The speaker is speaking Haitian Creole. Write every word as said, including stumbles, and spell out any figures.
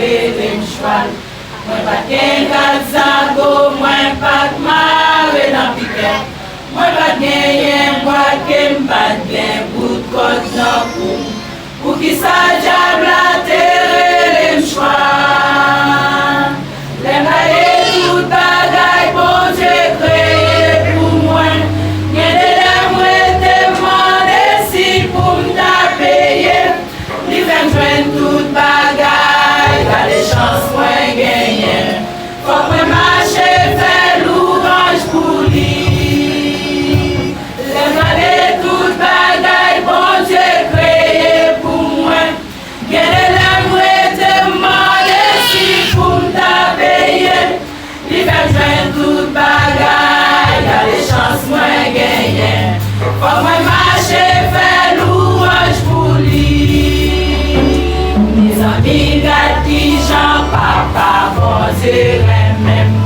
rele m chwal. Mwen pa t gen kat zago, mwen pa t mare nan pikèt. Mwen pa t genyen bwa ke m pa t gen bout kòd nan kou m. Poukisa dyab la te rele m chwal? Lè m gade tout bagay Bondye kreye pou mwen, gen de lè m rete m mande si pou m ta peye. Li fè m jwenn tout bagay, gade chans mwen genyen. Fòk mwen mache fè louwanj pou li. Lè m gade tout bagay Bondye kreye pou mwen, gen de lè m rete m mande si pou m ta peye. Li fè m jwenn tout bagay, gade chans mwen genyen. Fòk mwen mache fè louwanj pou li. Mezanmi, gad kijan Papa Bondye renmen m.